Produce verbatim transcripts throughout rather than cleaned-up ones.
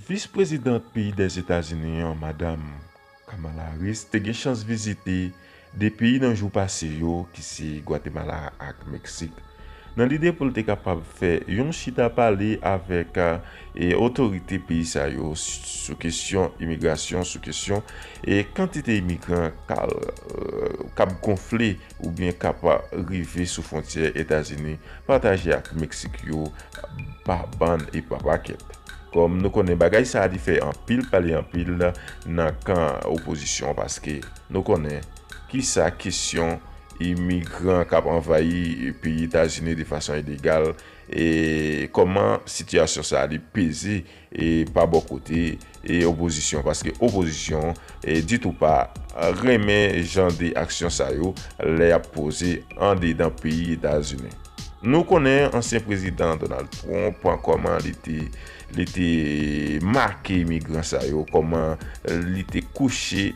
Vis prezidant peyi Dèzetazini an, madanm Kamala Harris, te gen chans vizite de peyi nan jou pase yo, ki se Gwatemala ak Meksik. Nan lide pou l te kapab fè yon chita pale avèk e otorite peyi sa yo sou kesyon imigrasyon, sou kesyon e kantite imigran k ap gonfle oubyen k ap rive sou fwontyè Etazini pataje ak Meksik yo pa bann e pa pakèt. Kòm nou konnen, bagay sa a li fè anpil pale anpil nan kan opozisyon, paske nou konnen kisa kesyon imigran k ap anvayi peyi Etazini de fason ilegal, e kòman sitiyasyon sa a li peze e pa bò kote e opozisyon, paske opozisyon e ditou pa renmen jan de aksyon sa yo lè y ap poze andedan peyi Etazini. Nou konnen ansyen prezidan Donald Trump, kòman li te li te make imigran sa yo, kòman li te kouche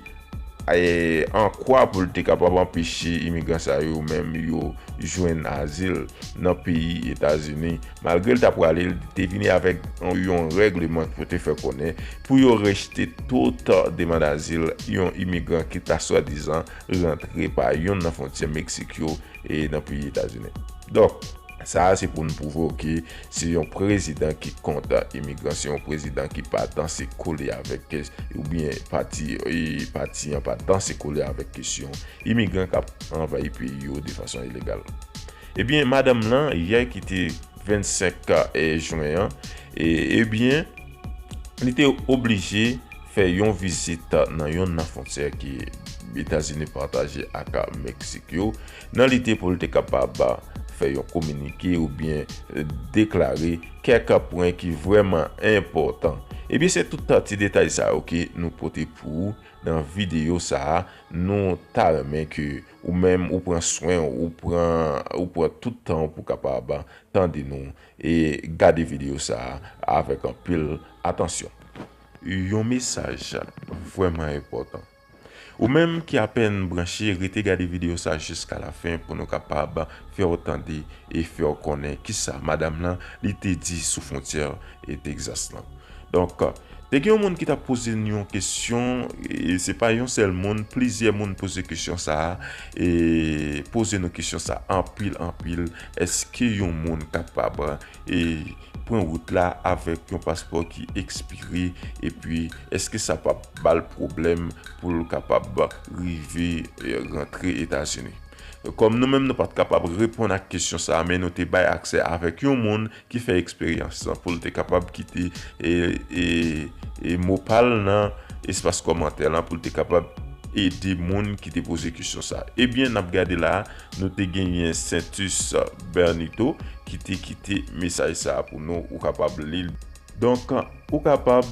e an kwa pou l te kapab anpeche imigran sa yo menm yo jwenn azil nan peyi Etazini. Malgre l ta prale, li te vini avèk yon règleman pou te fè konnen pou yo rejte tout demann azil yon imigran ki ta swadizan rantre pa youn nan fwontyè Meksik yo e nan peyi Etazini. Donk, sa a se pou n pwouve w ke se yon prezidan ki kont imigran, se yon prezidan ki pa danse kole avèk, oubyen pati, e, pati an pa danse kole avèk kesyon imigran k ap anvayi peyi yo de fason ilegal. Ebyen, madanm lan, yè ki te vennsenk jen an, e, ebyen, li te oblije fè yon vizit nan youn nan fwontyè ke Etazini pataje ak Meksik yo, nan lide pou l te kapab fè yon kominike oubyen deklare kèk pwen ki vrèman enpòtan. Ebyen, se tout ti detay sa yo ke nou pote pou ou nan videyo sa a. Nou ta renmen ke ou menm ou pran swen w, ou pran, ou pran tout tan w pou kapab tande nou e gade videyo sa a avèk anpil atansyon. Yon mesaj vrèman enpòtan. Ou menm ki apèn branche, rete gade videyo sa jiska lafen pou nou kapab fè w tande e fè w konnen kisa madanm lan li te di sou fwontyè e Texas lan. Donk, te gen yon moun ki t ap poze n yon kesyon, e se pa yon sèl moun, plizyè moun poze kesyon sa a, e poze nou kesyon sa a anpil, anpil. Èske yon moun kapab e pran wout la avèk yon paspò ki ekspire, epi èske sa p ap ba l pwoblèm pou l kapab rive e rantre Etazini? Kòm nou menm nou pa t kapab reponn ak kesyon sa a, men nou te bay aksè avèk yon moun ki fè eksperyans lan pou l te kapab kite e, e, e mo pa l nan espas kòmantè lan pou l te kapab ede moun ki te poze kesyon sa a. Ebyen, n ap gade la a, nou te genyen Sentus Bernito ki te kite mesaj sa a pou nou, ou kapab li l. Donk, ou kapab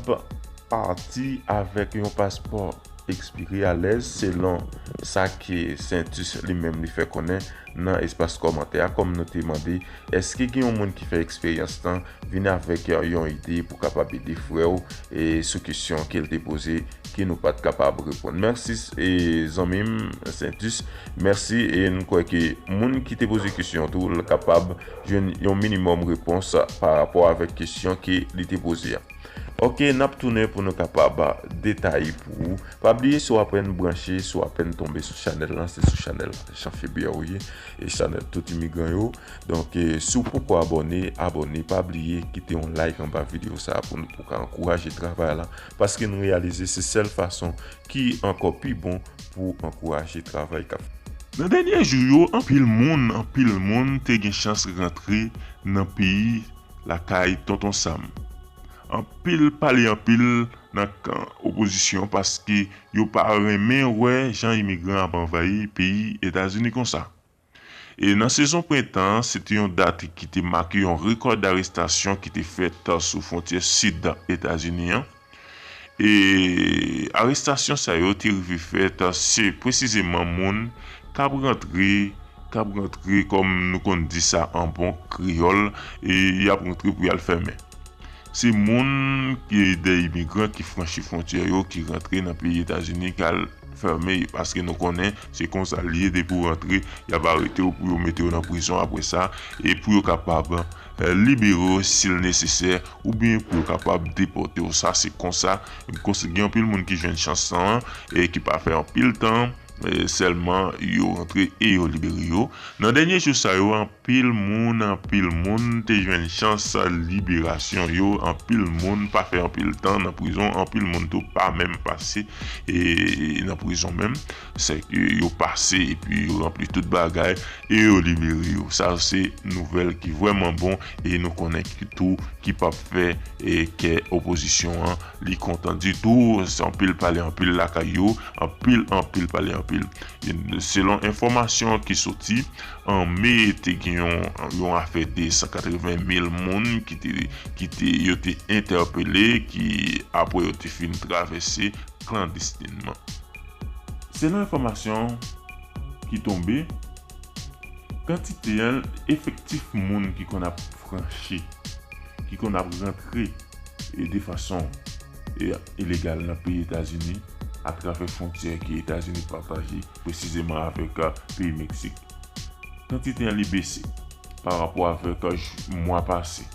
pati avèk yon paspò ekspire alèz, selon sa ke Sentus li menm li fè konnen nan espas kòmantè a, kòm nou te mande, èske gen yon moun ki fè eksperyans lan, vin avèk yon ide pou kapab ede frè w e sou kesyon ke l te poze ke nou pa t kapab reponn. Mèsi, e, zanmi m, Sentus. Mèsi, e n kwè ke moun ki te poze kesyon tou, l kapab jwenn yon minimòm repons pa rapò avèk kesyon ke li te poze a. Oke, n ap tounen pou nou kapab detaye pou ou. Pa bliye, si w apèn branche, si w apèn tonbe sou chanèl lan, se sou chanèl Jean Faibert ou ye, e chanèl tout imigran yo. Donk, e, si w poko abòne, abòne. Pa bliye kite yon like anba videyo sa a pou nou, pou ka ankouraje travay la, paske nou reyalize se sèl fason ki ankò pi bon pou ankouraje travay k ap fèt. Nan dènye jou yo, anpil moun, anpil moun te gen chans rantre nan peyi lakay Tonton Sam. Anpil pale anpil nan kan opozisyon, paske yo pa renmen wè jan imigran ap anvayi peyi Etazini konsa. E nan sezon prentan an, se te yon dat ki te make yon rekò darestasyon ki te fèt sou fwontyè sid Etazini an. E arestasyon sa yo te rive fèt, se presizeman moun k ap rantre, k ap rantre, kòm nou konn di sa an bon kreyòl, e y ap rantre pou y al fèmen. Se moun ki de imigran ki franchi fwontyè yo, ki rantre nan peyi Etazini, k al fèmen, paske nou konnen se konsa l ye, depi w rantre, y ap arete w pou yo mete w nan prizon apre sa, e pou yo kapab libere w si l nesesè, oubyen pou yo kapab depòte w. Sa se konsa, gen anpil moun ki jwenn chans sa, e ki pa fè anpil tan, e sèlman yo rantre e yo libere yo. Nan dènye jou sa yo, anpil moun, anpil moun te jwenn chans liberasyon yo, anpil moun pa fè anpil tan nan prizon, anpil moun tou pa menm pase e nan prizon menm. Se ke yo pase epi yo ranpli tout bagay e yo libere yo. Sa se nouvèl ki vrèman bon e nou konnen ki tou ki p ap fè e kè opozisyon an li kontan ditou. Se anpil pale anpil lakay yo, anpil, anpil pale anpil. Selon enfòmasyon ki soti, an me te gen yon, yon afè de san katreven mil moun ki te, ki te, yo te entèpele, ki apre yo te fin travèse klandestinman. Selon enfòmasyon ki tonbe, kantite an, efektif moun ki konn ap franchi, ki konn ap rantre e de fason e ilegal nan peyi Etazini atravè fwontyè ke Etazini pataje presizeman avèk, a, peyi Meksik. Kantite an li bese pa rapò avèk, a, jou, mwa pase.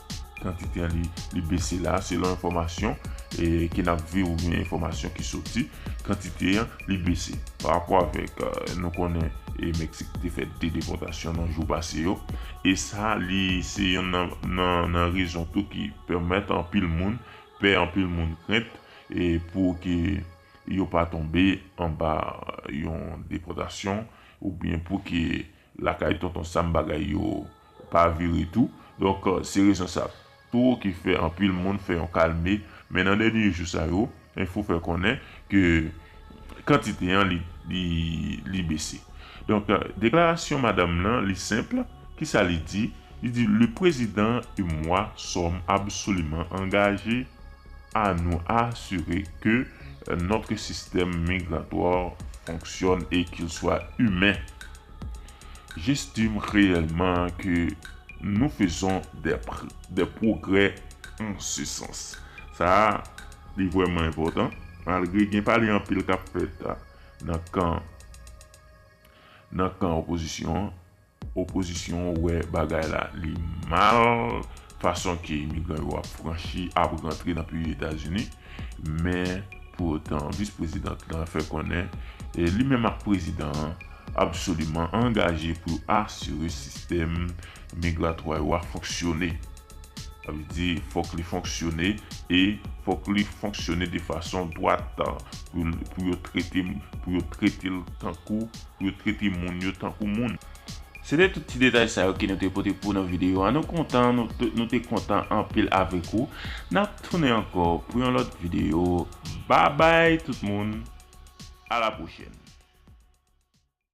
Kantite an li, li bese la, selon enfòmasyon e ke n ap viv oubyen enfòmasyon ki soti, kantite an li bese pa rapò avèk, a, nou konnen e Meksik te fè de depòtasyon nan jou pase yo. E sa, li se yonn nan, nan, nan rezon tou ki pèmèt anpil moun pè, anpil moun krent, e pou ke yo pa tonbe anba yon depòtasyon, oubyen pou ke lakay Tonton Sam bagay yo pa vire tou. Donk, se rezon sa tou ki fè anpil moun fè yon kalme, men nan dènye jou sa yo, enfo fè konnen ke kantite an li, li, li bese. Donk, deklarasyon madanm nan, li senp. Kisa li di? Li di, le président et moi sommes absolument engagés à nous assurer que notre système migratoire fonctionne et qu'il soit humain. J'estime réellement que nous faisons des, pr- des progrès en ce sens. Sa a, li vrèman enpòtan. Malgre gen pale anpil k ap fèt, a, nan kan, nan kan opozisyon an, opozisyon an wè bagay la li mal, fason ke imigran yo ap franchi, ap rantre nan peyi Etazini. Men, poutan, vis prezidant lan fè konnen, e li menm ak prezidan an, absoliman angaje pou asire sistèm migratwa yo a fonksyone. Sa vle di, fòk li fonksyone, e fòk li fonksyone de fason dwat, pou, pou yo trete, pou yo trete l tankou, pou yo trete moun yo tankou moun. Se te tout ti detay sa yo ke nou te pote pou nan videyo a. Nou kontan, nou te, nou te kontan anpil avèk ou. N ap tounen ankò pou yon lòt videyo. Babay tout moun. A la pwochèn.